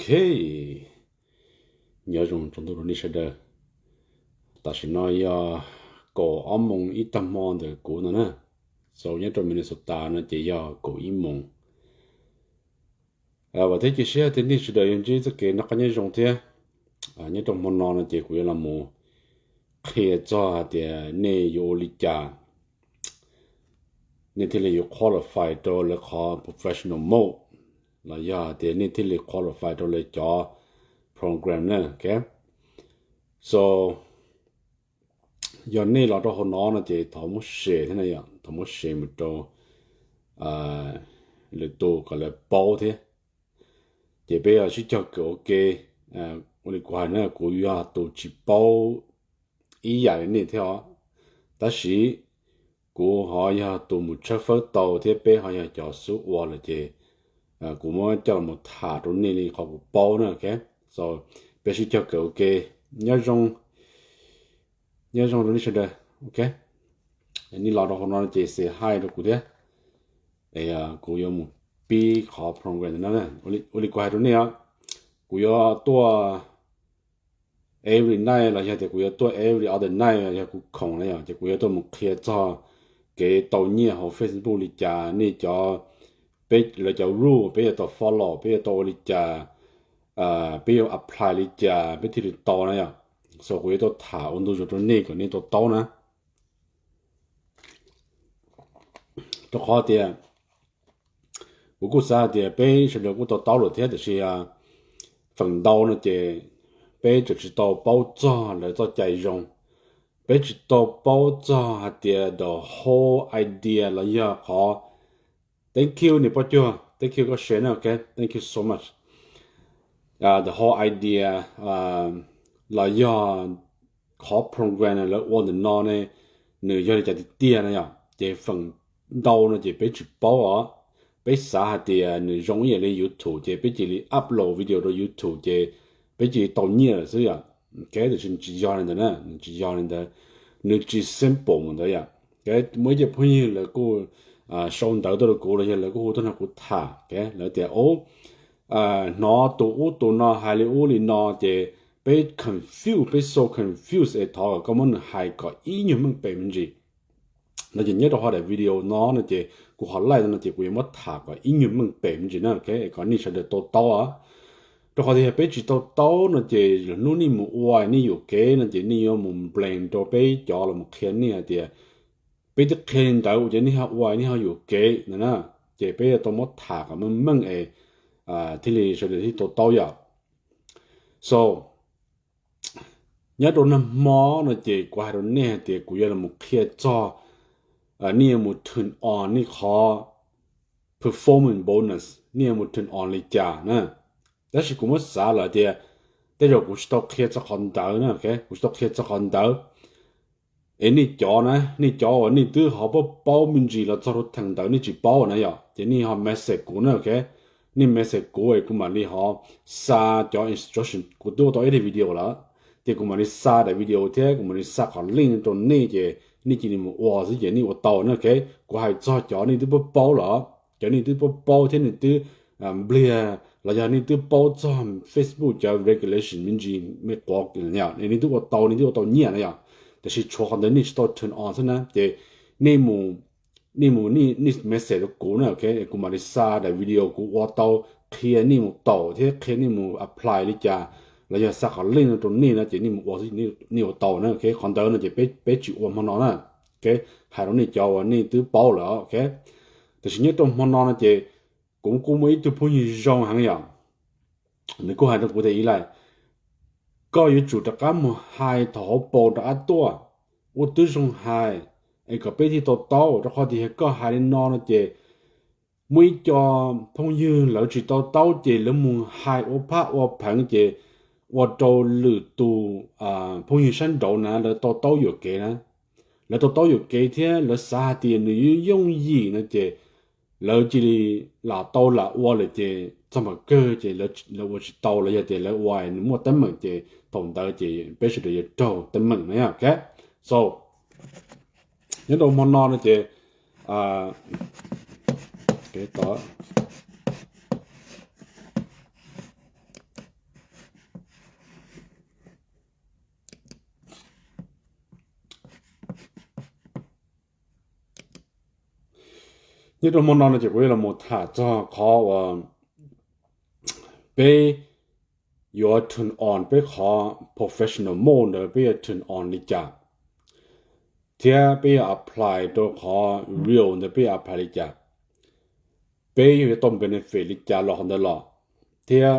Ok, nyob zoo tsaus ntuj rau nej sawv daws. Tam sim no yog kaum ob moos ib tag hmo ntawm kuv no na. So nyob rau Minnesota no ces yog kaum ib moos. Vam thiab cia siab tias nej sawv daws yuav ntsib txoj kev noj qab nyob zoo thiab. Nyob rau hmo no no ces kuv yuav los mus qhia txog hais tias nej yuav ua li cas nej thiaj li yuav qualify rau lawv qhov professional mode, los yog hais tias nej thiaj li qualify rau lawv cov program na. Ok, so yog nej los rau hauv no no ces thov muab share thiab na yom, thov muab share mus rau lwm tus kom lawv paub thiab. Ces peb yuav sib cog kawm ua ke. Ua li kuv hais na, kuv yog tus tsis paub ib yam li nej thiab os, tab sis kuv ho yog tus mus tshawb fawb tau thiab peb ho yog cov xub ua lawm ces kuv muab coj los tham rau nej li qhov kuv paub na. Ok, so peb sib cog kawm ua ke. Nyob zoo, nyob zoo rau nej sawv daws. Ok, nej los rau hauv no ces say hi rau kuv thiab. Es kuv yuav mus pib qhov program no. Ua li kuv hais rau nej os, kuv yuav tuaj every night los yog tias kuv yuav tuaj every other night los yog kuv khoom na yom, ces kuv yuav tuaj mus qhia txog kev tau nyiaj hauv Facebook li cas, nej cov, peb lawv cov rule peb yuav tau follow, peb yuav tau ua li cas, peb yuav apply li cas peb thiaj li tau na yom. So kuv yuav tuaj tham ua ntu zus rau nej kom nej tau taub na. Rau qhov tias kuv kuj xav hais tias peb sawv daws kuj tau taub lawm thiab, tiam sis feem ntau no ces peb tseem tsis tau paub txog lawv txoj cai zoo, peb tsis tau paub txog hais tias the whole idea los yog qhov, thank you niam poj cuag, thank you koj share na. Ok, thank you so much. The whole idea los yog qhov program lawv ua ntawm no ne, nws yog li cas tiag tiag na yom. Ces feem ntau no ces peb tsis paub os, peb xav hais tias nws zoo ib yam li YouTube ces peb cia li upload video rau YouTube ces peb cia li tau nyiaj lawm xwb yom. Ok, tiam sis nws tsis yog li ntawd na, nws tsis yog li ntawd, nws tsis simple mus ntawd yom. Ok, muaj ib co phooj ywg lawv kuj sau ntawv tuaj rau kuv los yog lawv kuj hu tuaj nrog kuv tham, lawv tias hnov tus ub tus no hais li ub li no ces peb confuse, peb so confuse es thov koj muab nws hais kom ib nyuag meej pem me ntsis no. Ces nyob rau qhov daim video no no ces kuv qhov laij no ces kuv yuav muab tham kom ib nyuag meej pem me ntsis na, kom nej sawv daws tau taub. Rau qhov tias yog peb tsis tau taub no ces lwm hnub nej mus ua nej yuam kev no ces nej yuav mus blame rau peb cov los mus qhia nej hais tias peb twb qhia li ntawd ua cas nej ho ua nej ho yuam kev no na. Ces peb yuav tau muab tham kom meej meej es thiaj li sawv daws thiaj tau taub yom. So nyob rau nag hmo no ces kuv hais rau nej hais tias kuv yuav los qhia txog nej yuav mus turn on nej qhov performance bonus, nej yuav mus turn on li cas na. Tab sis kuv muab xav lawm tias tej zaum kuv tsis tau qhia txog qhov ntawd na, kuv tsis tau qhia txog qhov ntawd. Es nej cov na, nej cov uas nej twb ho paub paub me ntsis los txog rau theem ntawd nej tsis paub na yom, ces nej ho message kuv na. Ok, nej message kuv es kuv mam li ho xa cov instruction, kuv twb ua tau ib daim video lawm, ces kuv mam li xa daim video thiab kuv mam li xa qhov link rau nej ces nej cia li mus ua xwb ces nej ua tau na. Ok, kuv hais txog cov nej twb paub paub lawm, cov nej twb paub paub thiab nej twb npliag los yog nej twb paub txog Facebook cov regulation me ntsis me quav, nej twb ua tau, nej twb ua tau nyiaj na yom. Tiam sis tshuav qhov ntawd nej tsis tau turn on xwb na, ces nej mus, nej mus, nej message rau kuv na. Ok, kuv mam li xa daim video kuv ua tau qhia nej mus taus thiab qhia nej mus apply li cas los yog xa qhov link no rau nej no ces nej mus ua xwb, nej ua tau na. Ok, qhov ntawd no ces peb tsis ua hmo no na. Ok, hais rau nej cov uas nej twb paub lawm. Ok, tiam sis nyob rau hmo no no ces kuv kuj muaj ib tug phooj ywg zoo heev yom, nws kuj hais rau kuv tias Eli, koj yuav tsum rov qab mus hais thaum hauv paus rov qab tuaj, ua tib zoo hais es kom peb thiaj tau taub, rau qhov tias yog koj hais li no no ces muaj ib co phooj ywg lawv tsis tau taub ces lawv mus hais ua phaj ua pheev ces ua rau lwm tus phooj ywg sab nraud na lawv tau taub yuam kev na. Lawv tau taub yuam kev thiab lawv xav hais tias nws yooj yooj yim no ces lawv cia li lam tau lam ua lawm ces txog npaum kawg ces lawv ua tsis tau los yog tias lawv ua nws muaj teeb meem ces thaum ntawd ces peb sawv daws yuav raug teeb meem na. Ok, so nyob rau hmo no no ces, ok, tod, Nyob rau hmo no no ces kuv yuav los mus tham txog qhov uas peb yuav turn on peb qhov professional mode ntawd peb yuav turn on li cas, thiab peb yuav apply rau qhov real ntawd peb yuav apply li cas, peb yuav tau benefit li cas los qhov ntawd los, thiab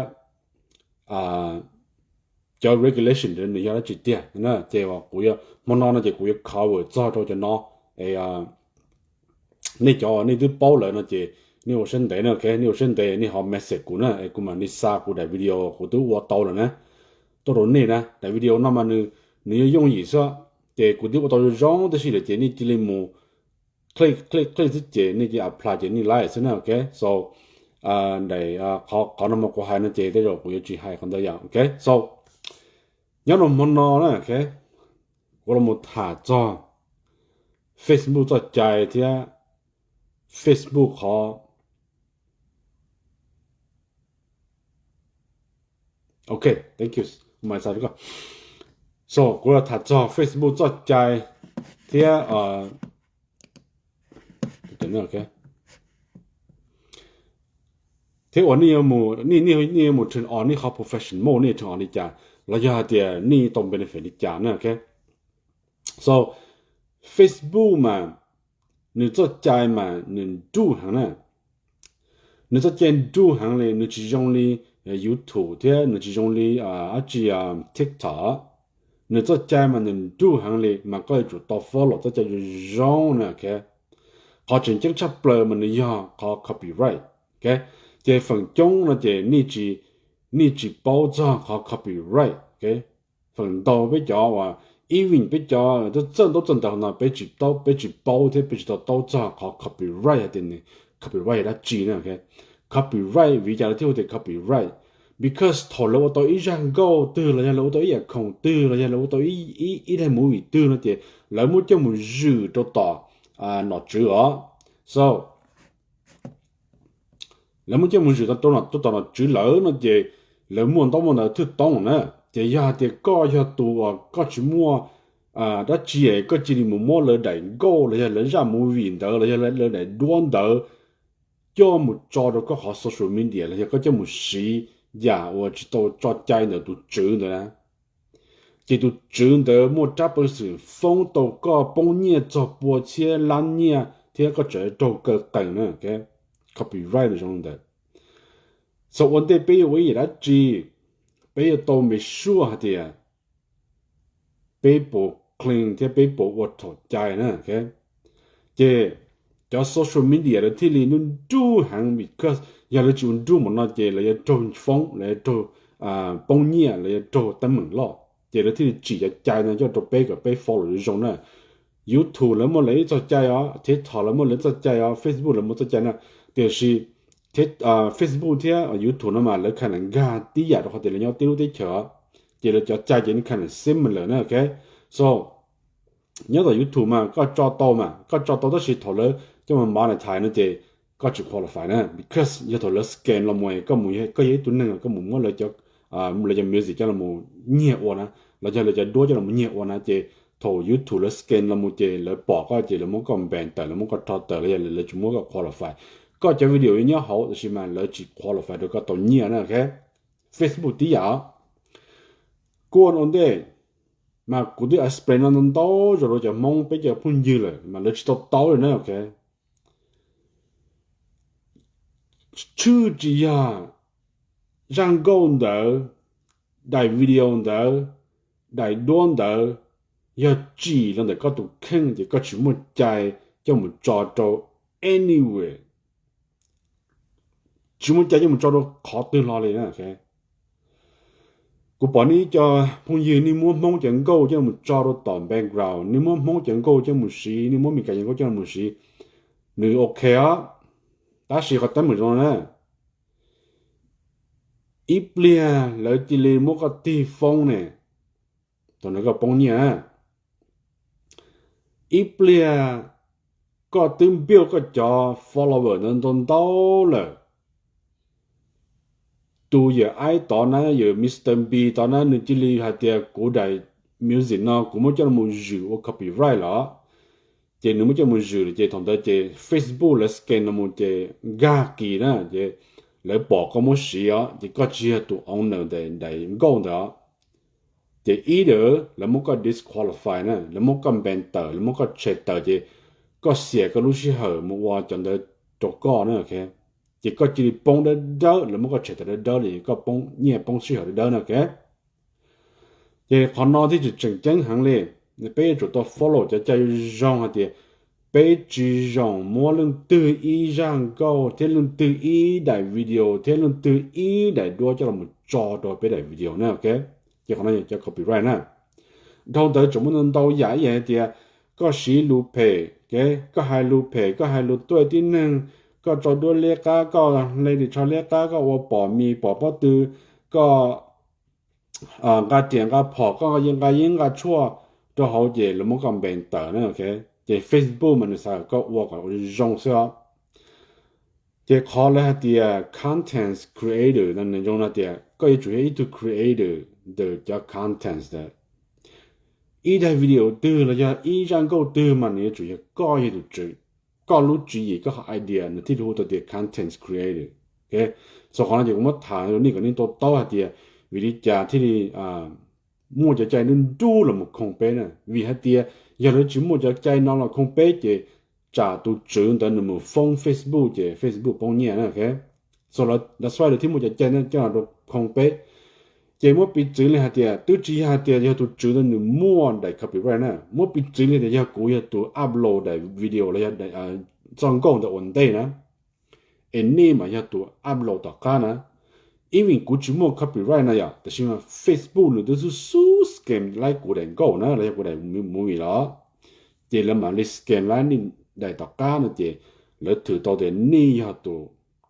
cov regulation ntawd nws yog dab tsi tiag na. Ces kuv, hmo no no ces kuv yuav cover txog rau cov no. Es nej cov nej twb paub lawm no ces nej ua siab ntev na, ok, nej ua siab ntev nej ho message kuv na, es kuv mam li xa kuv daim video kuv twb ua tau lawm na tuaj rau nej na. Daim video no mas nws, nws yuav yooj yim xwb, ces kuv twb ua tau zoo zoo tab sis lawm ces nej cia li mus click click click xwb ces nej cia li apply ces nej laib xwb na, ok. So daim, qhov no mas kuv hais no ces tej zaum kuv yuav tsis hais qhov ntawd yom, ok. So nyob rau hmo no na, ok, kuv los mus tham txog Facebook txoj cai thiab Facebook qhov, ok, thank you, my side. So kuv los tham txog Facebook txoj cai thiab, thiab uas nej yuav mus, nej yuav mus turn on nej qhov professional mode nej turn on li cas los yog hais tias nej tau benefit li cas na, ok. So Facebook mas nws txoj cai mas nws nruj heev na. Nws txoj cai nruj heev li, nws tsis zoo li YouTube thiab nws tsis zoo li dab tsi, TikTok. Nws txoj cai mas nws nruj heev li mas koj yuav tsum tau follow txoj cai zoo zoo na, ok. Qhov tseem ceeb tshaj plaws mas nws yog qhov copyright, ok. Ces feem coob no ces nej tsis, nej tsis paub txog qhov copyright, ok. Feem ntau peb cov uas, even peb cov txawj ntaub txawj ntawv no peb tsis, peb tsis paub thiab peb tsis to taub txog qhov copyright hais tias nws copyright yog dab tsi na, ok. Copyright vim li cas lawv thiaj hu tias copyright? Because thaum lawv ua tau ib zaj nkauj twg los yog lawv ua tau ib yam khoom twg los yog lawv ua tau ib daim movie twg no ces lawv muab coj mus zwm rau tom nom tswv os. So lawv muab coj mus zwm rau tom nom tswv lawm no ces lawv muaj ntaub muaj ntawv thwj toob na. Ces yog hais tias koj yog tus uas koj tsis muaj dab tsi, koj cia li mus muab lawv daim nkauj los yog lawv zaj movie ntawd los yog lawv daim duab ntawd coj mus tso rau koj qhov social media los yog koj coj mus siv yam uas tsis tau tso cai ntawm tus tswv ntawd na, ces tus tswv ntawd muaj rab peev xwm foob tau koj poob nyiaj txog pua txhiab lab nyiaj thiab koj tseem raug kaw qees na. Copyright zoo li ntawd. So ua ntej peb yuav ua ib yam dab tsi, peb yuav tau make sure hais tias peb puas clean thiab peb puas ua thaum cai na, ok. Ces cov social media lawv thiaj li nruj nruj heev because yog lawv tsis ua nruj npaum no ces lawv yuav raug foob, lawv yuav raug poob nyiaj, lawv yuav raug teeb meem loj. Ces lawv thiaj li tsim cov cai no coj rau peb kom peb follow zoo zoo na. YouTube lawv muaj lawv ib txoj cai os, TikTok lawv muaj lawv txoj cai os, Facebook lawv muaj txoj cai na. Tiam sis Facebook thiab YouTube no mas lawv kinda nkag tib yam rau qhov tias lawv nyob tib lub teb chaws os, ces lawv cov cai ces nws kinda similar na, ok. So nyob tom YouTube mas koj tso tau mas koj tso tau tab sis thaum lawv coj mus monetize no ces koj tsis qualify na, because yog thaum lawv scan los mus koj mus, koj yog ib tug neeg koj mus muab lawv cov, lawv cov music coj los nyiag ua na, los yog lawv cov duab coj los nyiag ua na ces thaum YouTube lawv scan los mus ces lawv pom koj ces lawv muab koj ban tawm, lawv muab koj rho tawm los yog lawv tsis muab koj qualify. Koj cov video yuav nyob hauv tab sis mas lawv tsis qualify rau koj tau nyiaj na, ok. Facebook tib yam. Kuj ua ntej mas kuv twb explain no ntau ntau zaus rau cov Hmoob peb cov phooj ywg lawm mas lawv tsis to taub li na, ok. Tshwj tsis yog zaj nkauj ntawd, daim video ntawd, daim duab ntawd yog tsim los ntawm koj tus kheej ces koj tsis muaj cai coj mus tso rau anywhere, tsis muaj cai coj mus tso rau qhov twg hlo li na, ok. Kuv pom nej ib co phooj ywg nej muab Hmoob cov nkauj coj mus tso rau tom background, nej muab Hmoob cov nkauj coj mus siv, nej muab Meskas cov nkauj coj mus siv, nws ok os. Tab sis qhov teeb meem zoo na, ib pliag lawv cia li muab koj tig foob ne, thaum ntawd koj poob nyiaj na. Ib pliag koj twb build koj cov follower ntawd ntau ntau lawm, tus yawm aib tod na, yawm Mr Beast tod na, nws cia li hais tias kuv daim music no kuv muab coj los zwm ua copyright lawm. ces nws muab coj mus zwm ces thaum ntawd ces Facebook lawv scan los mus ces nkag kis na, ces lawv pom koj muab siv os, ces koj tsis yog tus owner ntawm daim nkauj ntawd os. Ces either lawv muab koj disqualify na, lawv muab koj ban tawm, lawv muab koj tshem tawm, ces koj xiam koj lub sij hawm mus ua cov ntawd rau koj na. Ces koj cia li poob dawb dawb, lawv muab koj tshem tawm dawb dawb li, koj poob nyiaj poob sij hawm dawb dawb na, ok. Ces qhov no thiaj tseem tseem ceeb heev li, peb yuav tsum tau follow cov cai zoo hais tias peb tsis zoo muab leej twg ib zaj nkauj thiab leej twg ib daim video thiab leej twg ib daim duab coj los tso rau peb daim video na, ok. Ces qhov no yog cov copyright na. Dhau ntawd tseem muaj ntau ntau yam ib yam hais tias koj siv lus phem, ok, koj hais lus phem, koj hais lus tuaj tib neeg, koj tso duab liab qab, koj hle ris tsho liab qab, koj ua pom mis pom pob tw, koj nqa riam nqa phom, koj nqa yeeb nqa tshuaj rau hauv ces lawv muab koj ban tawm na, ok. Ces Facebook mas nws xav kom koj ua kom zoo xwb os. Ces qhov lawv hais tias content creator no nws zoo no tias koj yuav tsum yog ib tug creator ntawm cov content ntawd. Ib daim video twg los yog ib zaj nkauj twg mas nws yuav tsum yog koj yog tus tswv, koj lub tswv yim, koj qhov idea nws thiaj li hu tau tias content creator. Txog qhov no ces kuv muab tham rau nej kom nej tau taub hais tias vim li cas thiaj li muaj cov cai nruj nruj los mus khoo peb na. Vim hais tias yog lawv tsis muaj cov cai no los khoo peb ces tsam tus tswv ntawd nws mus foob Facebook ces Facebook poob nyiaj na. Txog lawv xwb lawv thiaj muaj cov cai no coj los rau khoo peb. Ces muab piv txwv li hais tias twb tsis yog hais tias yog tus tswv ntawd nws muaj daim copyright na, muab piv txwv li tias yog kuv yog tus upload daim video los yog txoj nkauj ntawd ua ntej na, es nej mas yog tus upload tom qab na. Even kuv tsis muaj copyright na yom, tab sis mas Facebook nws twb xub xub scan laib kuv daim nkauj na los yog kuv daim movie los, ces lawv mam li scan laib nej daim tom qab no ces lawv thwm tau tias nej yog tus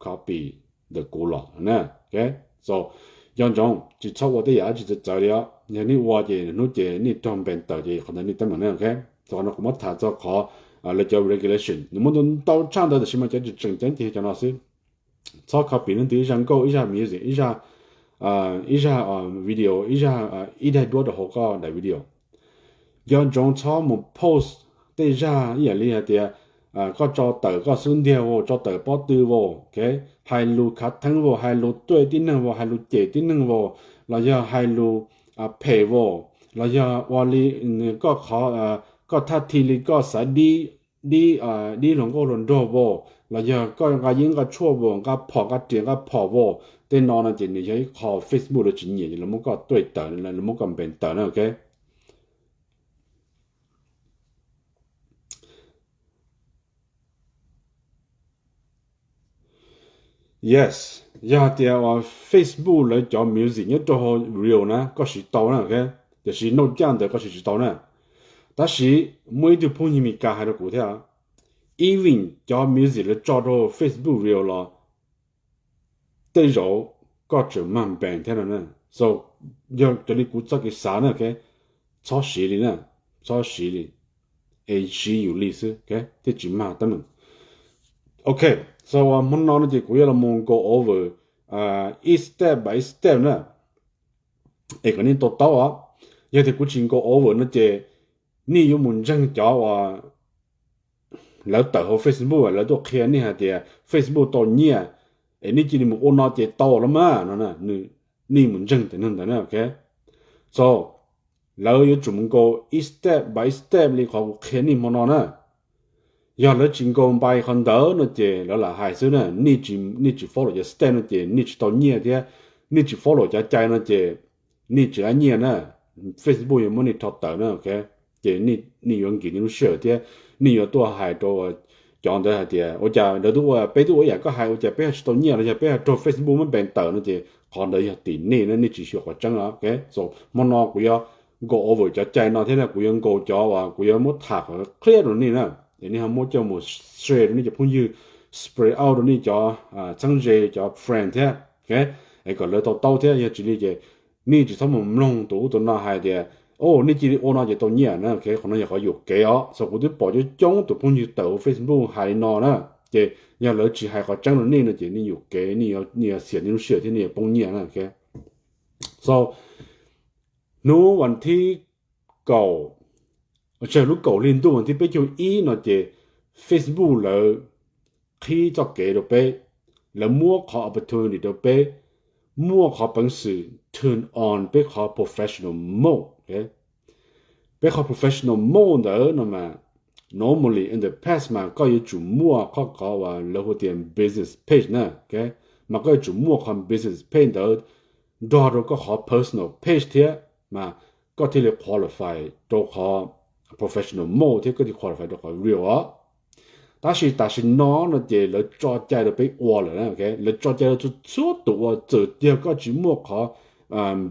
copy ntawm kuv los na. So, nco ntsoov tsis txhob ua tej yam dab tsi txawv txawv li os, yog nej ua ces hnub ces nej raug ban tawm ces qhov ntawd nej teeb meem na, ok. Txog qhov no kuv muab tham txog qhov lawv cov regulation nws muaj ntau ntau tshaj ntawd tab sis mas cov tseem ceeb ces yog cov no xwb. Txhob copy leej twg ib zaj nkauj, ib zaj music, ib zaj, ib zaj video, ib zaj, ib daim duab rau hauv koj daim video. Nco ntsoov txhob mus post tej zaj ib yam li hais tias koj tso tawm koj xub ntiag vau, tso tawm pob tw vau, hais lus khav theeb vau, hais lus tuaj tib neeg vau, hais lus cem tib neeg vau, los yog hais lus phem vau, los yog ua li koj qhov, koj thaj thi li koj xav dib, dib hluas nkauj hluas nraug vau, los yog koj nqa yeeb nqa tshuaj vau, nqa phom nqa riam nqa phom vau, tej no no ces nws yog ib qho Facebook lawv tsis nyiam ces lawv muab koj tuaj tawm, lawv muab koj ban tawm na, ok. Yes, yog hais tias uas Facebook lawv cov music nyob rau hauv reel na koj siv tau na, ok, tiam sis noj caj ntawd koj siv tsis tau na. Tab sis muaj ib tug phooj ywg Meskas hais rau kuv thiab, even cov music lawv tso rau Facebook reel los tej zaum koj tseem mag ban thiab no na. So, yog cov li kuv txoj kev xav na, ok, txhob siv li na, txhob siv li, es siv yus li xwb, ok, thiaj tsis mag teeb meem. Ok, so hmo no no ces kuv yuav los mus go over ib step by ib step na, es kom nej tau taub os. Yog tias kuv tsis go over no ces nej yuav mus ntseeg cov uas lawv tawm hauv Facebook lawv tuaj qhia nej hais tias Facebook tau nyiaj, es nej cia li mus ua no ces tau los mas no, nej mus ntseeg tej neeg ntawd na, ok. So, lawv yuav tsum mus go ib step by ib step li qhov kuv qhia nej hmo no na. Yog lawv tsis go by qhov ntawd no ces lawv lam hais xwb na, nej tsis follow cov step no ces nej tsis tau nyiaj thiab, nej tsis follow cov cai no ces nej tsis tau nyiaj na. Facebook yuav muab nej rho tawm na, ok. Ces nej yuav nkim nej lub sij hawm thiab nej yuav tuaj hais rau cov ntawd hais tias ua cas lawv twb ua, peb twb ua ib yam koj hais, ua cas peb ho tsis tau nyiaj los yog peb ho raug Facebook muab ban tawm no ces qhov ntawd yog tim nej na, nej tsis xyuas qhov tseeb os, ok. So, hmo no kuv yuav go over cov cai no thiab kuv yuav nkaus cov uas kuv yuav muab tham qhov qhia rau nej na, es nej ho muab coj mus share rau nej cov phooj ywg, spread out rau nej cov txheeb ze, cov friend thiab, es kom lawv tau taub thiab. Yog tsis li ces nej tsis txhob mus mloog tus ub tus no hais tias, o, nej cia li ua no ces tau nyiaj na, ok. Qhov no yog qhov yuam kev os. So kuv twb pom coob coob tus phooj ywg tawm hauv Facebook hais li no na, ces yog lawv tsis hais qhov tseeb rau nej no ces nej yuam kev, nej yuav xiam nej lub sij hawm thiab nej yuav poob nyiaj na, ok. So, hnub vas thib kaum Lub kaum hli ntuj vas thib peb caug ib no ces Facebook lawv qhib txoj kev rau peb, lawv muab qhov opportunity rau peb, muaj qhov peev xwm turn on peb qhov professional mode. Peb qhov professional mode ntawd no mas, normally in the past mas koj yuav tsum muaj qhov qhov uas lawv hu tias business page na, mas koj yuav tsum muaj qhov business page ntawd nrog rau koj qhov personal page thiab mas koj thiaj li qualify rau qhov professional mode thiab koj thiaj qualify rau qhov real os. Tab sis tam sim no no ces lawv tso cai rau peb ua lawm na, lawv tso cai rau txhua txhua tus ua, txawm tiag koj tsis muaj qhov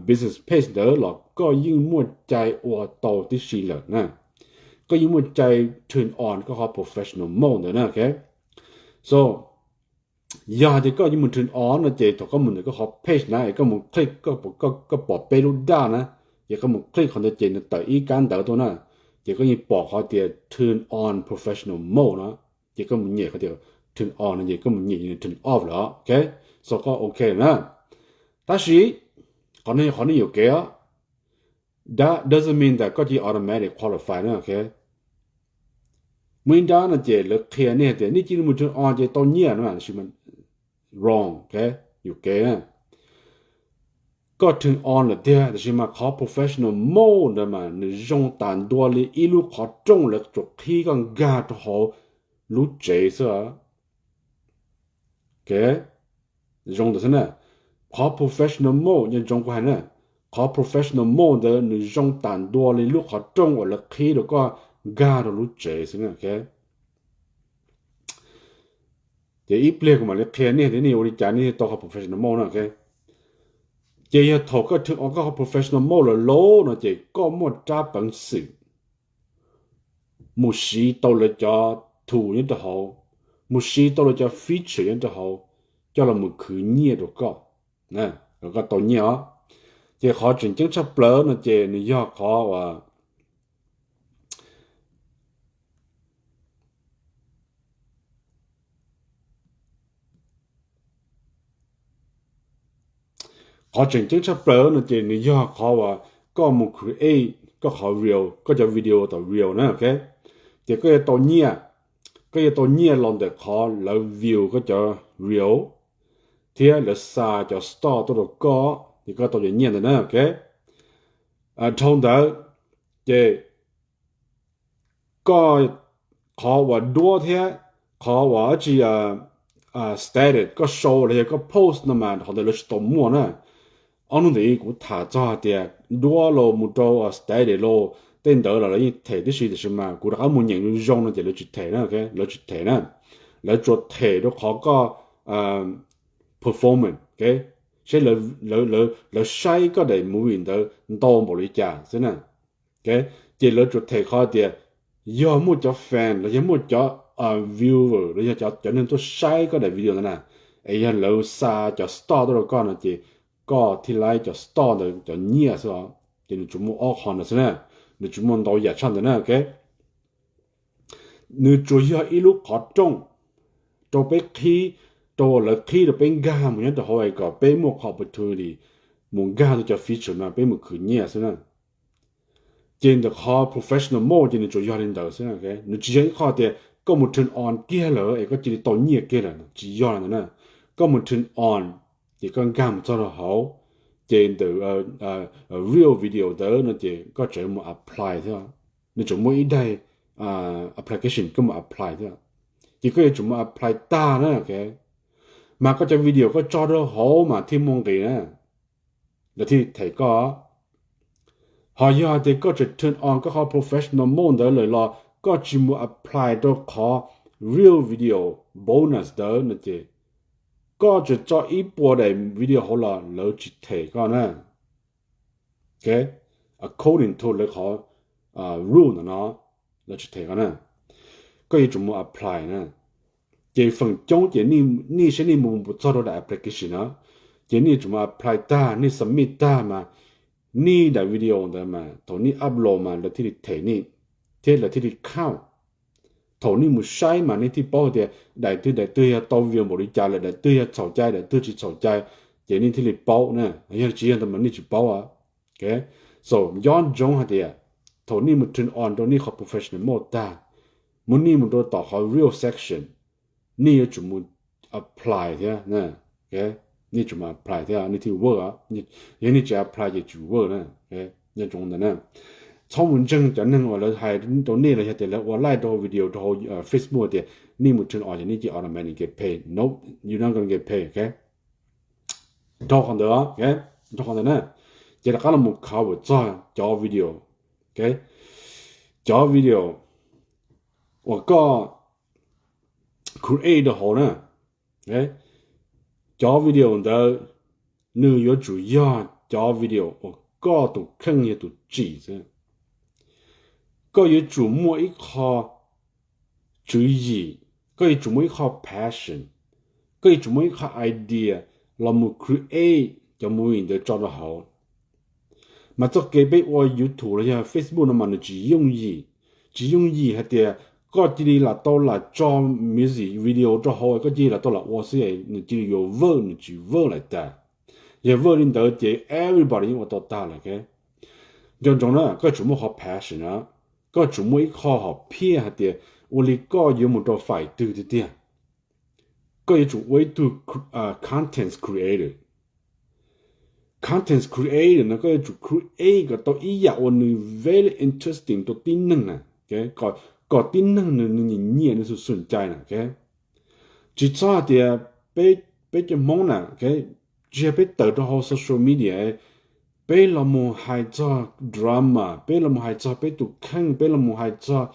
business page ntawd los koj yeej muaj cai ua tau tib si lawm na. Koj yeej muaj cai turn on koj qhov professional mode ntawd na. So yog hais tias koj yuav mus turn on no ces thaum koj mus ntawm koj qhov page na es koj mus click, koj pom peb lub daj na, ces koj mus click qhov ntawd ces nws tawm ib kab ntawv tuaj na, ces koj yeej pom qhov tias turn on professional mode no, ces koj mus nyem qhov tias turn on no ces koj mus nyem turn off lawm. So koj ok na. Tab sis qhov no yog qhov nej yuam kev os. That doesn't mean that koj cia automatic qualify na. Muaj ib nrab no ces lawv qhia nej tias nej cia li mus turn on ces tau nyiaj no mas, wrong, yuam kev na. Koj turn on lawm tiag tab sis mas qhov professional mode ntawd mas nws zoo tas ntua li ib lub qhov rooj lawv tsuas qhib koj nkag rau hauv lub tsev xwb. Zoo ntawd xwb na. Qhov professional mode nco ntsoov kuv hais na, qhov professional mode ntawd nws zoo tas ntua li lub qhov rooj uas lawv qhib rau koj nkag rau lub tsev xwb na. Ces ib pliag kuv mam li qhia nej tias nej ua li cas nej thiaj tau qhov professional mode na. Ces yog thaum koj turn on koj qhov professional mode lawm lauj no ces koj muaj rab peev xwm mus siv tau lawv cov tools nyob rau hauv, mus siv tau lawv cov feature nyob rau hauv coj los mus khwv nyiaj rau koj, kom koj tau nyiaj os. Ces qhov tseem ceeb tshaj plaws no ces nws yog qhov uas Qhov tseem ceeb tshaj plaws no ces nws yog qhov uas koj mus create koj qhov reel, koj cov video tom reel na. Ces koj yuav tau nyiaj, koj yuav tau nyiaj los ntawm qhov lawv view koj cov reel thiab lawv xa cov star tuaj rau koj ces koj tau cov nyiaj ntawd na. Dhau ntawd ces koj, qhov uas duab thiab qhov uas dab tsi status koj sau los yog koj post no mas qhov ntawd lawv tsis tau muaj na. Ob hnub ntawd kuv tham txog hais tias duab los mus rau status los tej ntawd los lawv yeej them tib si, tiam sis mas kuv rov qab mus nyeem zoo zoo no ces lawv tsis them na, lawv tsis them na. Lawv tsuas them rau qhov koj performance, seb lawv saib koj daim movie ntawd ntau npaum li cas xwb na. Ces lawv tsuas them qhov tias yog muaj cov fan los yog muaj cov viewer los yog cov neeg tuaj saib koj daim video ntawd na, es yog lawv xa cov star tuaj rau koj no ces koj thiaj laib cov star ntawd cov nyiaj xwb os. Ces nws tsuas muaj ob qho ntawd xwb na, nws tsis muaj ntau yam tshaj ntawd na. Nws tsuas yog ib lub qhov rooj rau peb qhib, rau lawv qhib rau peb nkag mus nyob rau hauv es kom peb muaj qhov opportunity mus nkag rau cov feature no peb mus khwv nyiaj xwb na. Ces ntawm qhov professional mode ces nws tsuas yog li ntawd xwb, nws tsis yog ib qho tias koj mus turn on kiag lawm es koj cia li tau nyiaj kiag lawm, tsis yog li ntawd na. Koj mus turn on ces koj nkag mus txog rau hauv, ces ntawm real video ntawd no ces koj tseem mus apply thiab. Nws tseem muaj ib daim application koj mus apply thiab. Ces koj yuav tsum mus apply tag na, mas koj cov video koj tso rau hauv mas thiaj muaj nqis na, lawv thiaj them koj. Ho yog hais tias koj tseem turn on koj qhov professional mode ntawd lawm los koj tsis mus apply rau qhov real video bonus ntawd no ces koj tseem tso ib puas daim video hauv los lawv tsis them koj na. According to lawv qhov rule ntawm no, lawv tsis them koj na. Koj yuav tsum mus apply na. Ces feem coob ces nej saib nej mus txog rau daim application na, ces nej tsum mus apply tag, nej submit tag mas nej daim video ntawd mas thaum nej upload mas lawv thiaj li them nej thiab lawv thiaj li count. Thaum nej mus saib mas nej thiaj paub tias daim twg daim twg yog tau view npaum li cas lawm, daim twg yog txhaum cai daim twg tsis txhaum cai, ces nej thiaj li paub na. Yog tsis yog ntawd mas nej tsis paub. So nco ntsoov hais tias thaum nej mus turn on rau nej qhov professional mode tag, mus nej mus rau tom qhov real section, nej yuav tsum mus apply thiab. Nej tsum mus apply thiab nej thiaj work. Yog nej tsis apply ces tsis work na. Nco ntsoov ntawd na. Txhob mus ntseeg cov neeg uas lawv hais rau nej los yog tias lawv ua live rau video rau hauv Facebook tias nej mus turn on ces nej cia automatic get pay. No, you're not gonna get pay, ok? Dhau qhov ntawd, dhau qhov ntawd na, ces rov qab los mus cover txog cov video, ok? Cov video uas koj create rau hauv na, cov video ntawd nws yuav tsum yog cov video uas koj tus kheej yog tus tsim xwb. Koj yuav tsum muaj ib qho tswv yim, koj yuav tsum muaj ib qho passion, koj yuav tsum muaj ib qho idea los mus create cov movie ntawd tso rau hauv. Mas txoj kev peb ua YouTube los yog Facebook no mas nws tsis yooj yim, tsis yooj yim hais tias koj cia li lam tau lam tso music video rau hauv koj cia li lam tau lam ua xwb nws cia li yuav work, nws tsis work lawm tas. Yog work li ntawd ces everybody yeej ua tau tag lawm. Nco ntsoov na, koj tsum muaj qhov passion na, koj tsum muaj ib qho hom phiaj hais tias ua li koj yuav mus rau fais twg tiag tiag. Koj yuav tsum ua ib tug content creator. Content creator no koj yuav tsum create kom tau ib yam uas nws very interesting rau tib neeg na, kom tib neeg nws nyiam nyiam nws xum xum cai na. Tsis txhob hais tias peb cov Hmoob na, tsis yog peb tawm rau hauv social media, peb los mus hais txog drama, peb los mus hais txog peb tus kheej, peb los mus hais txog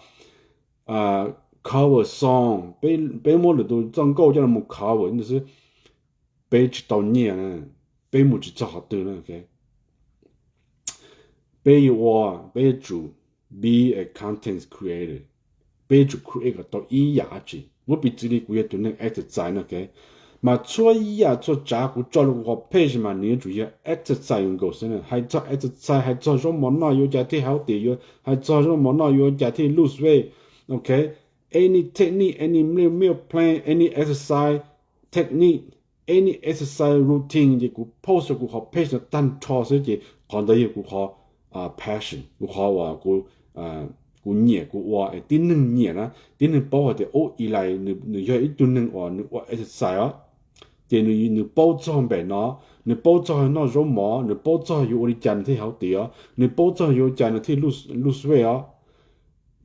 cover song, peb muab lwm tus txoj nkauj coj los mus cover xwb, peb tsis tau nyiaj, peb mus tsis txog qhov twg na. Peb yuav ua, peb yuav tsum be a content creator, peb yuav tsum create kom tau ib yam dab tsi. Muab piv txwv li kuv yog tus neeg exercise no, mas txhua yam txhua tsav kuv tso rau kuv qhov page mas nws yuav tsum yog exercise nkaus xwb na. Hais txog exercise, hais txog zaub mov noj yuav ua cas thiaj healthy, hais txog zaub mov noj yuav ua cas thiaj lose weight, ok, any technique, any meal, meal plan, any exercise technique, any exercise routine ces kuv post rau kuv qhov page no tag nrho xwb ces qhov ntawd yog kuv qhov passion, kuv qhov uas kuv nyiam kuv ua, tib neeg nyiam na, tib neeg paub hais tias ub Eli nws yog ib tug neeg uas nws ua exercise os, ces nws paub txog npe no, nws paub txog noj zaub mov, nws paub txog yuav ua li cas nws thiaj healthy os, nws paub txog yuav ua cas nws thiaj lose weight os.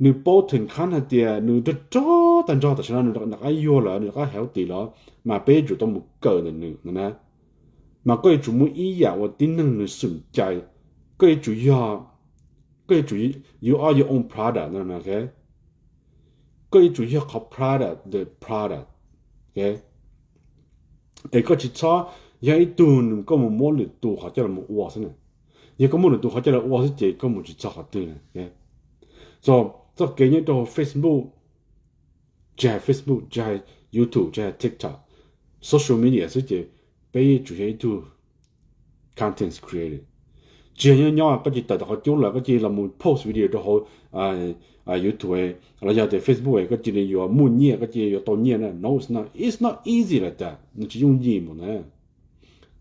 Nws paub theem khab hais tias nws rog rog tag nrho tam sim no nws rov qab yuag lawm, nws rov qab healthy lawm, mas peb yuav tsum tau mus kawm ntawm nws no na. Mas koj yuav tsum muaj ib yam uas tib neeg nws xum cai, koj yuav tsum yog, koj yuav tsum, you are your own product no, koj yuav tsum yog qhov product, the product, es koj tsis txhob yog ib tug nws koj mus muab lwm tus qhov coj los ua xwb na. Yog koj muab lwm tus qhov coj los ua xwb ces koj mus tsis txog qhov twg na. So txoj kev nyob rau Facebook, tsis hais Facebook, tsis hais YouTube, tsis hais TikTok, social media xwb ces peb yuav tsum yog ib tug content creator. Tsis yog nyob nyob koj cia li tawm tom qhov cub lawm koj cia li los mus post video rau hauv YouTube los yog tias Facebook koj cia li yuav muaj nyiaj, koj cia li yuav tau nyiaj na. No, it's not, it's not easy like that, nws tsis yooj yim npaum ntawd.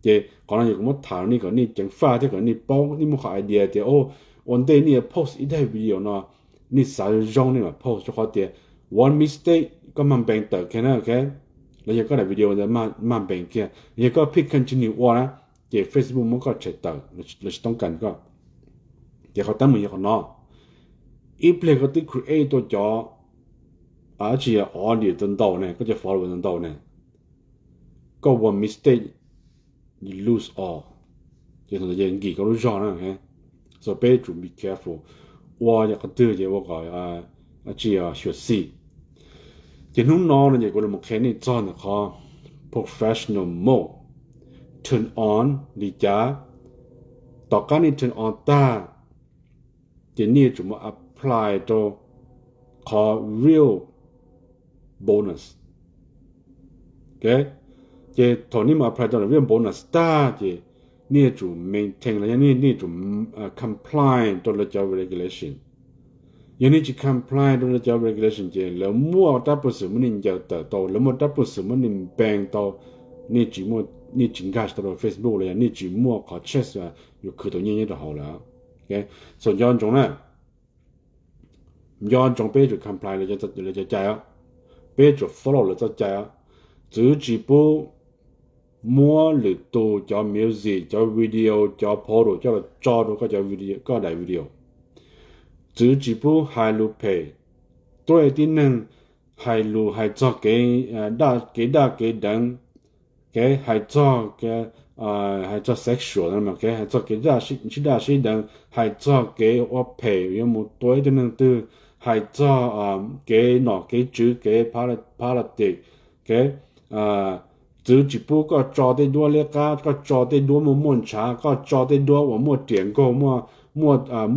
Ces qhov no yog kuv muab tham rau nej kom nej ceev faj thiab kom nej paub, nej muaj qhov idea tias ua ntej nej yuav post ib daim video no, nej xav zoo nej mam post, rau qhov tias one mistake koj mag npees tawm kiag na, ok, los yog koj daim video ntawd mag npees kiag, yog koj pheej continue ua na, ces Facebook muab koj tshem tawm, lawv tsis toob kas koj. Ces qhov teeb meem yog qhov no, ib pliag koj twb create tuaj cov, tsis yog audience ntau ne, koj cov follower ntau ne, koj ua mistake, you lose all, ces nkim koj lub zog na. So peb tsum be careful, ua yam qhov twg ces ua kom tsis xyuam xim. Ces hnub no no ces kuv los qhia nej txog ntawm qhov professional mode, turn on li cas, tom qab nej turn on tag, ces nej yuav tsum mus apply rau qhov real bonus. Ces thaum nej mus apply rau real bonus tag ces nej yuav tsum maintain los yog nej yuav tsum comply rau lawv cov regulation. Yog nej tsis comply rau lawv cov regulation ces lawv muaj rab pug xwm muab nej ncaws tawm tau, lawv muaj rab pug xwm muab nej ban tau, nej tsis nkag tau rau Facebook los yog nej tsis muaj qhov chance yuav khwv tau nyiaj nyob rau hauv lawm. So nco ntsoov na, Nco ntsoov peb yuav tsum comply lawv cov cai os, peb yuav tsum follow lawv txoj cai os. Txwv tsis pub muab lwm tus cov music, cov video, cov photo coj los tso rau koj cov video, koj daim video. Txwv tsis pub hais lus phem, tuaj tib neeg hais lus hais txog kev, kev daj kev deev, kev hais txog, hais txog sexual, hais txog kev sib daj sib deev, hais txog kev ua phem yuav mus tua ib tug neeg twg, hais txog kev nom kev tswv, kev politics, kev txwv tsis pub koj tso tej duab liab qab, koj tso tej duab muaj muaj ntshav, koj tso tej duab uas muaj riam nkaug, muaj,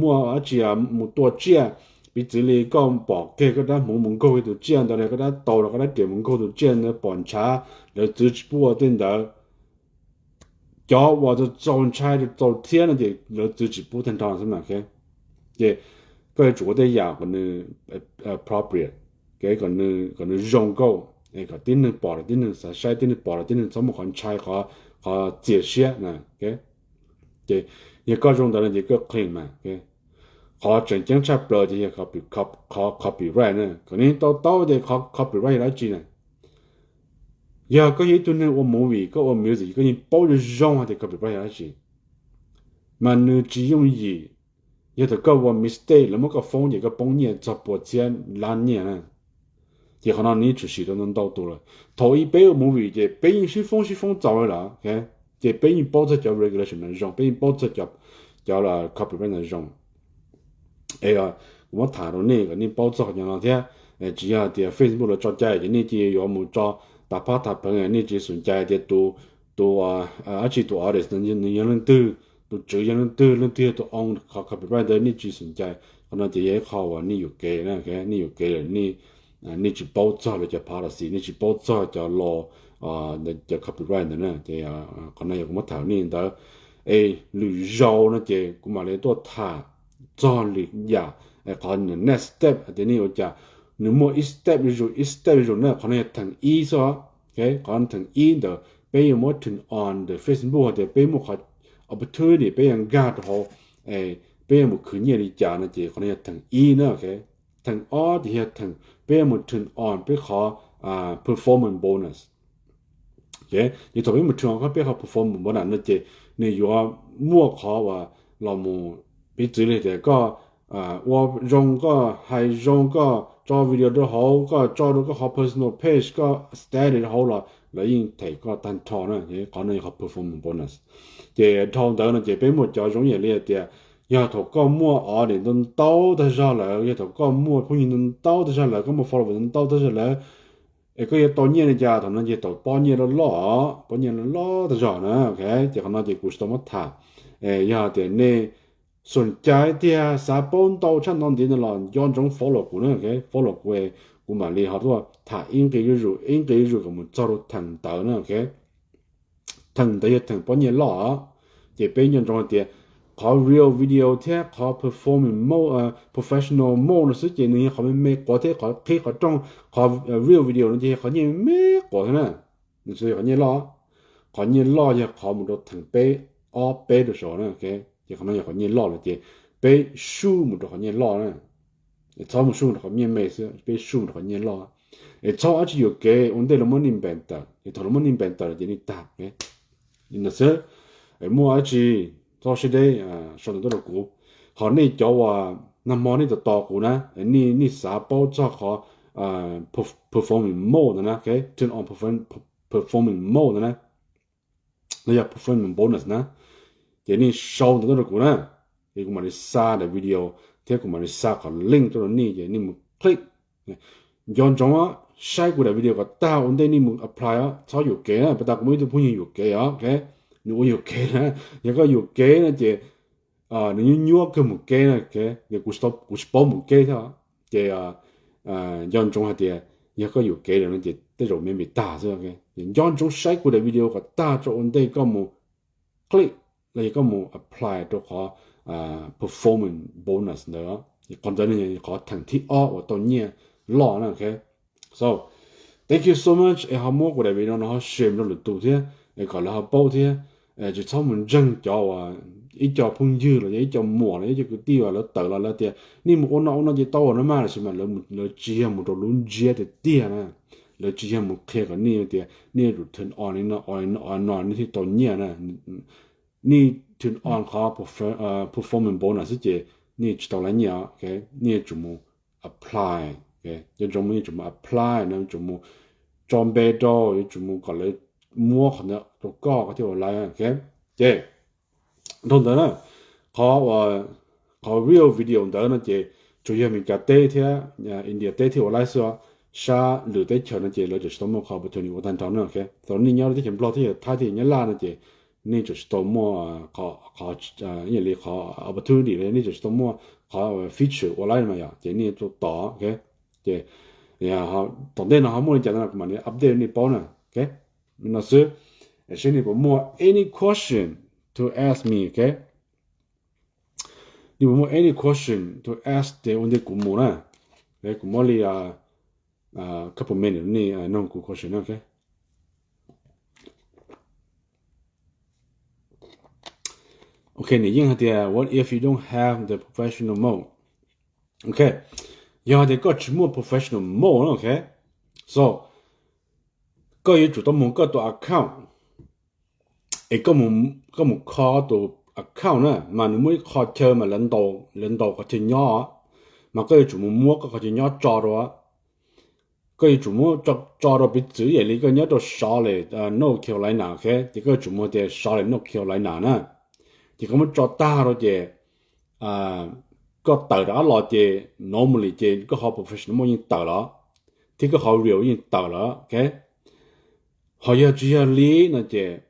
muaj dab tsi mus tua tsiaj. Piv txwv li koj pom kiag koj dab hmuv mus nkaug tus tsiaj ntawd, koj dab taus los koj dab riam mus nkaug tus tsiaj ntawd pom ntshav, lawv txwv tsis pub ua tej ntawd. Cov uas txaus ntshai txaus thiab no ces lawv txwv tsis pub tag nrho xwb mas. Ces koj yuav tsum ua tej yam kom nws appropriate, kom nws zoo nkauj, kom tib neeg pom los tib neeg xav saib, tib neeg pom los tib neeg txhob muaj qhov ntshai, qhov txias siab na. Ces yog koj zoo ntawd no ces koj clean mas. Qhov tseem ceeb tshaj plaws ces yog qhov copyright na, kom nej tau taub tias qhov copyright yog dab tsi na. Yog koj yog ib tug neeg ua movie, koj ua music, koj yeej paub zoo zoo hais tias copyright yog dab tsi, mas nws tsis yooj yim. Yog tias koj ua mistake lawv muab koj foob ces koj poob nyiaj txog pua txhiab lab nyiaj na. Ces qhov no nws yeej tshwm sim rau ntau ntau tus lawm. Thaum ub peb ua movie ces peb yeej sib foob sib foob txaus li lawm, ces peb yeej paub txog cov regulation no zoo, peb yeej paub txog cov copyright no zoo. Es kuv muab tham rau nej kom nej paub txog qhov no thiab. Tsis yog tias Facebook lawv tso cai ces nej cia yuav mus tso tas phab tas pheev, nej tsis xum cai tias tus, tus, dab tsi, tus artist nws yog leej twg, tus tswv yog leej twg, leej twg yog tus own qhov copyright ntawd, nej tsis xum cai. Qhov no ces yog ib qho uas nej yuam kev, nej yuam kev lawm, nej tsis paub txog lawv cov policy, nej tsis paub txog cov law, cov copyright ntawd na. Ces qhov no yog kuv muab tham nej ntawd. Es lwm zaus no ces kuv mam li tuaj tham txog lwm yam, qhov next step tias nej ua cas, nws muaj ib step zuj zus ib step zuj zus na. Qhov no yog theem ib xwb os. Qhov theem ib ntawd peb yuav muab turn on ntawm Facebook tias peb muaj qhov opportunity peb yuav nkag rau hauv, peb yuav mus khwv nyiaj li cas no ces qhov no yog theem ib na. Theem ob ces yog theem peb yuav mus turn on peb qhov performance bonus. Ces thaum peb mus turn on peb qhov performance bonus no ces nws yuav muaj qhov uas los mus, piv txwv li tias koj ua zoo, koj hais zoo, koj tso video rau hauv, koj tso rau koj qhov personal page, koj status rau hauv los lawv yeej them koj tag nrho na. Qhov no yog qhov performance bonus. Ces dhau ntawd no ces peb muaj cov zoo yam li tias yog thaum koj muaj audience ntau ntau tag zog lawm, yog thaum koj muaj phooj ywg ntau ntau tag zog lawm, koj muaj follower ntau ntau tag zog lawm, es koj yuav tau nyiaj li cas? Thaum no ces tau pob nyiaj loj loj, pob nyiaj loj loj tag zog na. Ces qhov no ces kuv tsis tau muab tham. Yog tias nej xum cai tiag xav paub ntau tshaj no ntxiv no los nco ntsoov follow kuv na, follow kuv, kuv mam li ho tuaj tham ib nqi zuj zus ib nqi zuj zus kom mus txog rau theem ntawd na. Theem ntawd yog theem pob nyiaj loj. Ces peb nco ntsoov hais tias qhov real video thiab qhov performing mode, professional mode no xwb ces nws yog qhov me me quav thiab qhov qhib qhov rooj. Qhov real video no ces yog qhov nyiaj me me quav thiab na. Nws tsis yog qhov nyiaj loj. Qhov nyiaj loj yog qhov mus rau theem peb, ob peb rau saud na. Ces qhov no yog qhov nyiaj loj lawm ces peb suj mus rau qhov nyiaj loj na. Txhob mus suj mus rau qhov nyiaj me xwb, peb suj mus rau qhov nyiaj loj. Es txhob dab tsi yuam kev ua ntej lawv muab nej npees tawm, ces thaum lawv muab nej npees tawm ces nej tag. Li ntawd xwb. Muaj dab tsi txhob siab deb, sau ntawv tuaj rau kuv. Ho nej cov uas nag hmo nej tos tos kuv na, nej xav paub txog qhov performing mode ntawd na, turn on performing mode ntawd na, los yog performing bonus na, ces nej sau ntawv tuaj rau kuv na, ces kuv mam li xa daim video thiab kuv mam li xa qhov link tuaj rau nej ces nej mus click. Nco ntsoov saib kuv daim video kom tag ua ntej nej mus apply os, txhob yuam kev na. Pas tas kuv muaj ib tug phooj ywg yuam kev os, nws ua yuam kev na. Yog koj yuam kev no ces nws nyuaj nyuaj kawg mus kev na. Kuv tsis paub mus kev thiab, ces nco ntsoov hais tias yog koj yuam kev lawm no ces tej zaum me me tag xwb. Ces nco ntsoov saib kuv daim video kom tag tso ua ntej koj mus click los yog koj mus apply rau qhov performance bonus ntawd. Qhov ntawd qhov theem thib ob uas tau nyiaj loj na. So thank you so much es ho muab kuv daim video no ho share rau lwm tus thiab es kom lawv ho paub thiab. Tsis txhob mus ntseeg cov uas ib co phooj ywg los yog ib co muam los ib co kwv tij uas lawv tawm los lawv tias nej mus ua no ua no ces tau no mas, tab sis mas lawv tsis yog mus rau lub ntsiab tiag tiag na. Lawv tsis yog mus qhia kom nej tias nej yuav tsum turn on li no, on no nej thiaj tau nyiaj na. Nej turn on qhov performance bonus xwb ces nej tsis tau laib nyiaj. Nej yuav tsum mus apply, cov ntsoov mus yuav tsum mus apply no, yuav tsum mus tso npe rau, yuav tsum mus kom lawv muab qhov ntawd rau koj koj thiaj ua laib. Ces dhau ntawd na, qhov, qhov real video ntawd no ces tsuas yog Meskas teb thiab India teb thiaj ua laib xwb. Sab lwm teb chaws no ces lawv tseem tsis tau muaj qhov opportunity ua tag nrho na. Thaum nej nyob teb chaws Nplog, teb chaws Thaib, teb chaws Nyab Laj no ces nej tseem tsis tau muaj qhov, ib yam li qhov opportunity, nej tseem tsis tau muaj qhov feature ua laib mas yog ces nej tuaj tos. Ces tom ntej no ho muaj li cas no kuv mam li update nej paub na. No xwb, seb nej puas muaj any question to ask me, ok? Nej puas muaj any question to ask ces ua ntej kuv mus na, kuv muab li couple minute nej nug kuv question na. Ok, Nim Yeej hais tias what if you don't have the professional mode? Ok, yog hais tias koj tsis muaj professional mode na, ok, so koj yuav tsum tau mus koj tus account es koj mus kho tus account na, mas nws muaj ib qho chaw mas lawv ntaus qhov chaw nyob, mas koj yuav tsum mus muab koj qhov chaw nyob tso rau. Koj yuav tsum muab tso rau, piv txwv yam li koj nyob rau Charlotte, North Carolina, ok, ces koj yuav tsum mus tias Charlotte, North Carolina na, ces koj muab tso tag rau ces koj tawm rov qab los ces normally ces koj qhov professional mode yeej tawm lawm, thiab koj qhov real yeej tawm lawm, ok. Ho yog tsis yog li no ces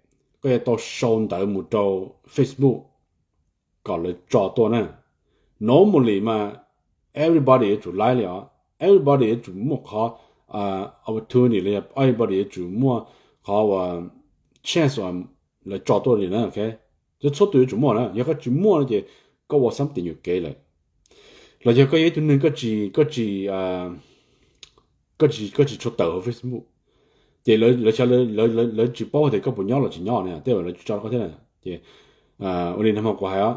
koj yuav tau sau ntawv mus rau Facebook kom lawv tso tuaj na. Normally mas everybody yuav tsum laib li os, everybody yuav tsum muaj qhov opportunity los yog everybody yuav tsum muaj qhov chance uas lawv tso tuaj li na, ok. Txhua tus yuav tsum muaj na, yog koj tsis muaj no ces koj ua something yuam kev lawm. Los yog koj yog ib tug neeg koj tsis, koj tsis, koj tsis tshua tawm hauv Facebook, ces lawv, lawv tsis paub tias koj puas nyob los tsis nyob na, tej zaum lawv tsis tso koj thiab na. Ces ua li nag hmo kuv hais os,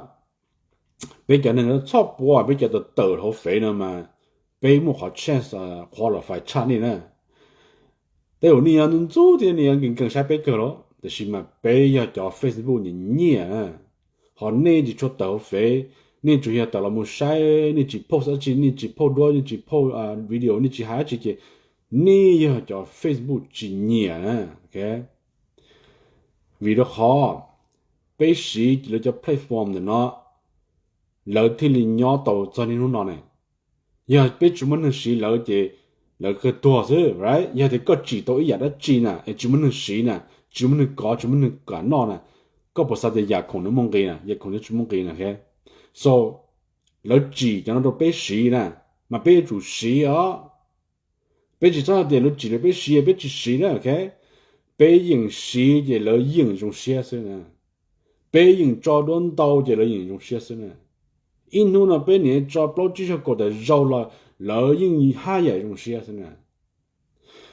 peb cov neeg txhob puas, peb cov tawm tawm hauv fev no mas peb muaj qhov chance qualify tshaj nej na. Tej zaum nej yog ntxub thiab nej yuav nkees nkees saib peb kawg los, tiam sis mas peb yog cov Facebook nyiam nyiam na. Ho nej tsis tshua tawm hauv fev, nej tsuas yog tawm los mus saib, nej tsis post dab tsi, nej tsis post duab, nej tsis post video, nej tsis hais dab tsi ces nej yog cov Facebook tsis nyiam na, ok. Vim rau qhov peb siv lawv cov platform ntawm no, lawv thiaj li nyob tau txog niaj hnub no ne. Yog peb tsis muaj neeg siv lawv ces lawv kawg tuag xwb, right? Yog tias koj tsim tau ib yam dab tsi na es tsis muaj neeg siv na, tsis muaj neeg kov, tsis muaj neeg kam noj na, koj puas xav tias yam khoom nws muaj nqis na? Yam khoom nws tsis muaj nqis na, ok. So lawv tsim cov no rau peb siv na, mas peb yuav tsum siv os. Peb tsis txhob hais tias lawv tsim rau peb siv peb tsis siv na, ok. Peb yeem siv ces lawv yeem zoo siab xwb na. Peb yeem tso duab ntau ces lawv yeem zoo siab xwb na. Ib hnub no peb niam tso plaub tsib caug kaum tawm zaug los lawv yeej haj yam zoo siab xwb na.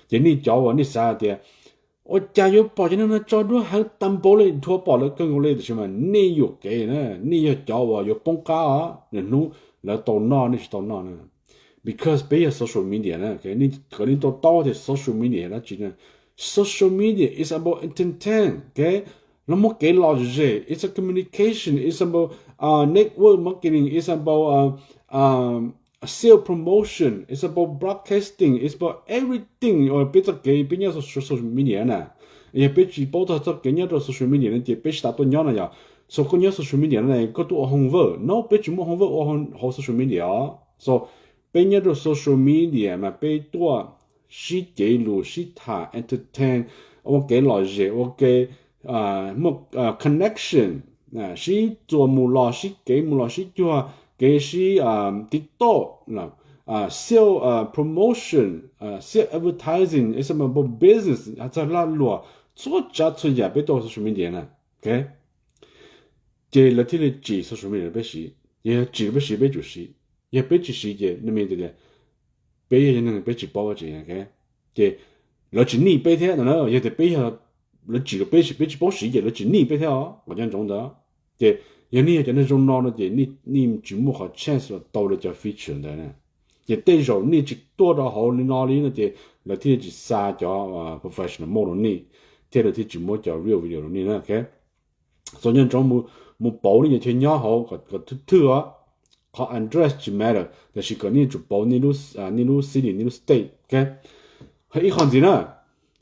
Ces nej cov uas nej xav hais tias ua cas yuav pom cov neeg no tso duab heev tas npaum li, dhuav pom lawv kawg nkaus li, tiam sis mas nej yuam kev na, nej yog cov uas yuav poob qab os. Lwm hnub lawv tau noj nej tsis tau noj na. Because peb yog social media na, kom nej tau taub tias social media yog dab tsi na. Social media is about entertain, ok. Los muaj kev lom zem, it's a communication, it's about network marketing, it's about sales promotion, it's about broadcasting, it's about everything. Peb txoj kev peb nyob social media na, yog peb tsis paub txog txoj kev nyob rau social media no ces peb tsis tas tuaj nyob no yog. So koj nyob social media no koj tuaj ua homework no, peb tsis muaj homework ua hauv social media os. So peb nyob rau social media mas peb tuaj sib cev lus, sib tham, entertain, ua kev lom zem, ua kev muaj connection, sib txuas mus los, sib kev mus los, sib cuag, kev sib TikTok, sales promotion, sales advertising, example business, hais txog lag luam, txhua tsav txhua yam peb tuaj social media na, ok. Ces lawv thiaj li tsim social media rau peb siv. Yog tsim rau peb siv peb tsum siv, yog peb tsis siv ces nej tias peb yog neeg peb tsis paub dab tsi, ok. Ces lawv tsis nij peb thiab no na, yog tias peb, lawv tsim rau peb siv peb tsis paub siv ces lawv tsis nij peb thiab os, kom nco ntsoov ntawd. Ces Yog nej yog cov neeg zoo no no ces nej tsis muaj qhov chance los tau lawv cov feature ntawd na. Ces tej zaum nej tsis tuaj rau hauv li no li no ces lawv thiaj li tsis xa cov professional mode rau nej, thiab lawv thiaj tsis muab cov real video rau nej na. Txaus nco ntsoov mus pauv nej cov chaw nyob hauv kom thwj thwj os. Qhov address tsis matter, tiam sis kom nej tsum pauv nej lub city, nej lub state. Ib qho ntxiv na,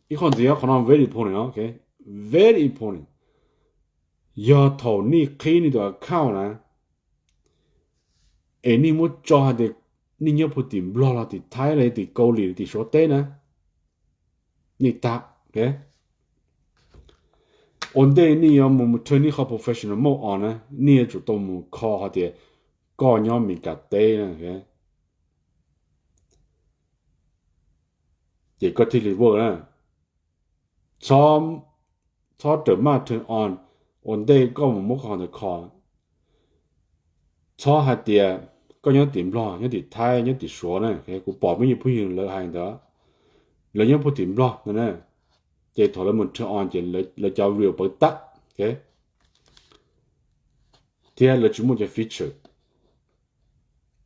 ib qho ntxiv, qhov no very important, very important. Yog thaum nej qhib nej tus account na, es nej muab tso hais tias nej nyob puag tim Nplog los tim Thaib los tim Kaus Lim los tim Suav teb na, nej tag. Ua ntej nej yuav mus mus turn nej qhov professional mode on na, nej yuav tsum tau mus kho hais tias koj nyob Meskas teb na, ces koj thiaj li work na. Txhob rawm maj turn on ua ntej koj mus muab qhov ntawd kho. Txhob hais tias koj nyob tim Nplog, nyob tim Thaib, nyob tim Suav na, kuv pom muaj ib phooj ywg lawv hais ntawd, lawv nyob puag tim Nplog no na, ces thaum lawv mus turn on ces lawv cov real pawv tag, thiab lawv tsis muaj cov feature,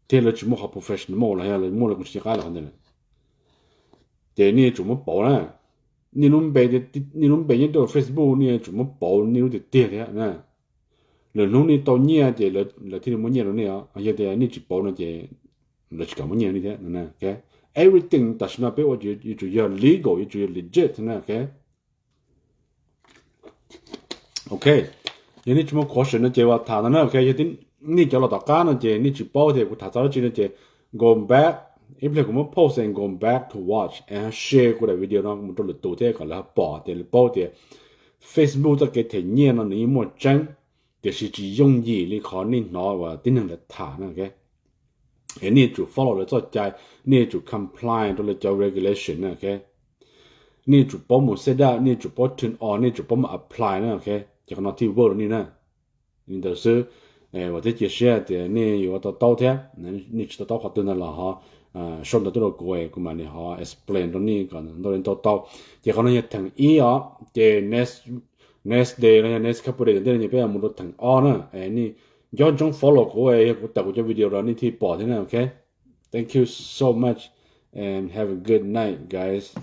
thiab lawv tsis muaj qhov professional mode los yog lawv muaj lawv kuv tsis nco qab lawm qhov ntawd. Ces nej yuav tsum muab pauv na, nej lub npe, nej lub npe nyob rau Facebook nej yuav tsum muab pauv nej lub tiag tiag thiab na. Lwm hnub nej tau nyiaj ces lawv thiaj li muab nyiaj rau nej os, yog tias nej tsis pauv no ces lawv tsis kam muab nyiaj rau nej thiab. Everything tam sim no peb ua yuav tsum yog legal, yuav tsum yog legit na. Ok, yog nej tsis muaj question no ces ua tham ntawd na. Ok, yog nej cov los tom qab no ces nej tsis paub tias kuv tham txog dab tsi no ces go back, ib pliag kuv muab pause and go back to watch and share kuv daim video no mus rau lwm tus thiab kom lawv ho pom tias lawv paub tias Facebook txoj kev them nyiaj no nws yeej muaj tseeb, tiam sis tsis yooj yim li qhov nej hnov uas tib neeg lawv tham na. Es nej yuav tsum follow lawv txoj cai, nej yuav tsum comply rau lawv cov regulation na. Nej yuav tsum paub mus set up, nej yuav tsum paub turn on, nej yuav tsum paub mus apply na. Ces qhov no thiaj work rau nej na. Li ntawd xwb, vam thiab cia siab tias nej yuav to taub thiab. Nej tsis to taub qhov twg ntawd los ho sau ntawv tuaj rau kuv, kuv mam li ho explain rau nej kom ntau li to taub. Ces qhov no yog theem ib os, ces next day los yog next couple days tom ntej no ces peb yuav mus rau theem ob na. Nej nco ntsoov follow kuv, yog kuv tawm kuv cov video los nej thiaj pom thiab na. Ok, thank you so much and have a good night, guys.